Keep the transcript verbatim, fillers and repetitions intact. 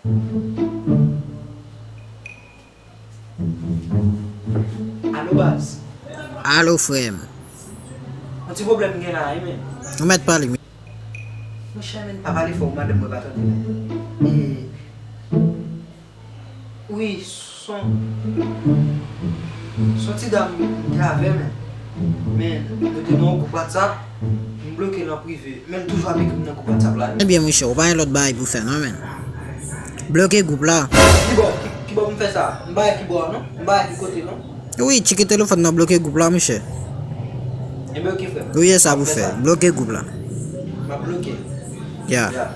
Alo, baz. Alo, frè m. Yon ti pwoblèm m gen la, wi, men. Ou mèt pale, wi. Monchè, men, pa pale fò, madanm mwen pa tande, men. E, wi, son, son ti dam m te avè, men. Men, nou te nan yon gwoup WhatsApp, m bloke l an prive. Men, l toujou ap ekri m nan gwoup WhatsApp la, men. Ebyen, monchè, ou pa gen lòt bagay pou fè, non, men. Bloke gwoup la. Kibò, ki, kibò pou m fè sa? M pa wè kibò a, non? M pa wè ki kote, non? Wi, tcheke telefòn nan, bloke gwoup la, monchè. Ebyen, oke, frè m. Wi, e sa pou fè. Bloke gwoup la. M ap bloke. Ya. Ya.